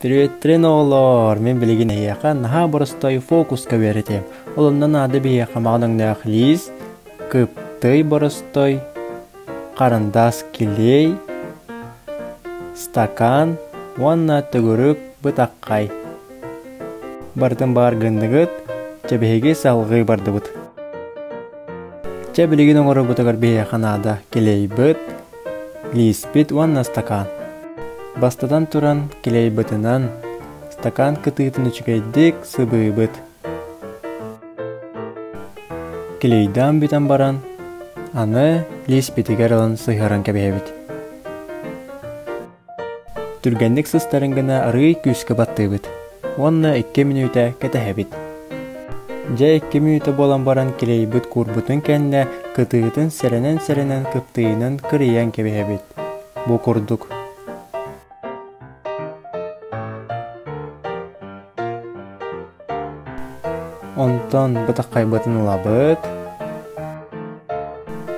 Приветтрин оҕолоор, мин билигин эһиэхэ наһаа боростуой фокуска үөрэтиэм. Ол онно наада биһиэхэ маҕан өҥнөөх лиис, кыптый боростуой, харандаас килиэй, стакан уонна төгүрүк бытаххай. Барытын баар гынныгыт, чэ биһиги салҕыы бардыбыт. Чэ билигин оҥорорбутугар биһиэхэ наада килиэйбит, лииспит уонна стакан. Бастатан туран килиэйбытынан стакан кытыытын үчүгэйдик сыбыыбыт. Килиэйдээн бүтэн баран, аны лииспитигэр ылан сыһыаран кэбиһэбит. Түргэнник сыстарын гына арыый күүскэ баттыыбыт уонна 2 мүнүүтэ кэтэһэбит. Дьэ 2 мүнүүтэ буолан баран килиэйбит куурбутун кэннэ кытыытын сэрэнэн-сэрэнэн кыптыыйынан кырыйан кэбиһэбит. Бу курдук. Онтон бытаххайбытын ылабыт,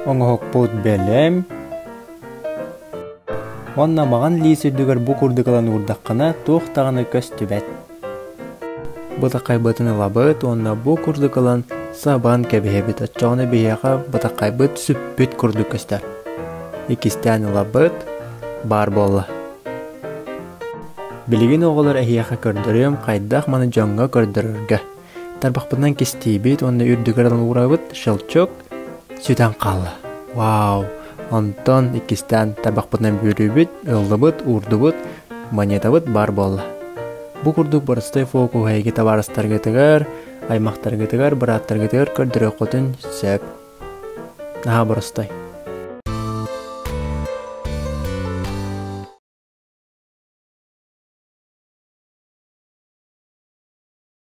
оҥоһукпут бэлэм уонна маҕан лиис үрдүгэр бу курдук ылан уурдаххына туох даҕаны көстүбэт. Бытаххайбытын ылабыт уонна бу курдук ылан сабан кэбиһэбит, оччоҕуна биһиэхэ бытаххайбыт сүппүт курдук көстөр. Иккистээн ылабыт, баар буолла. Билигин оҕолор эһиэхэ көрдөрүөм хайдах маны дьоҥҥо көрдөрөргө. Тарбахпытынан кистиибит уонна үрдүгэр ылан уурабыт, щелчок, сүтэн хаалла. Вау! Онтон иккистээн тарбахпытынан бүөрүүбүт, ыллыбыт, уурдубут, монетабыт баар буолла. Бу курдук боростуой фокуһу эһиги табаарыстаргытыгар, аймахтаргытыгар, бырааттаргытыгар көрдөрүөххүтүн сөп. Наһаа боростуой.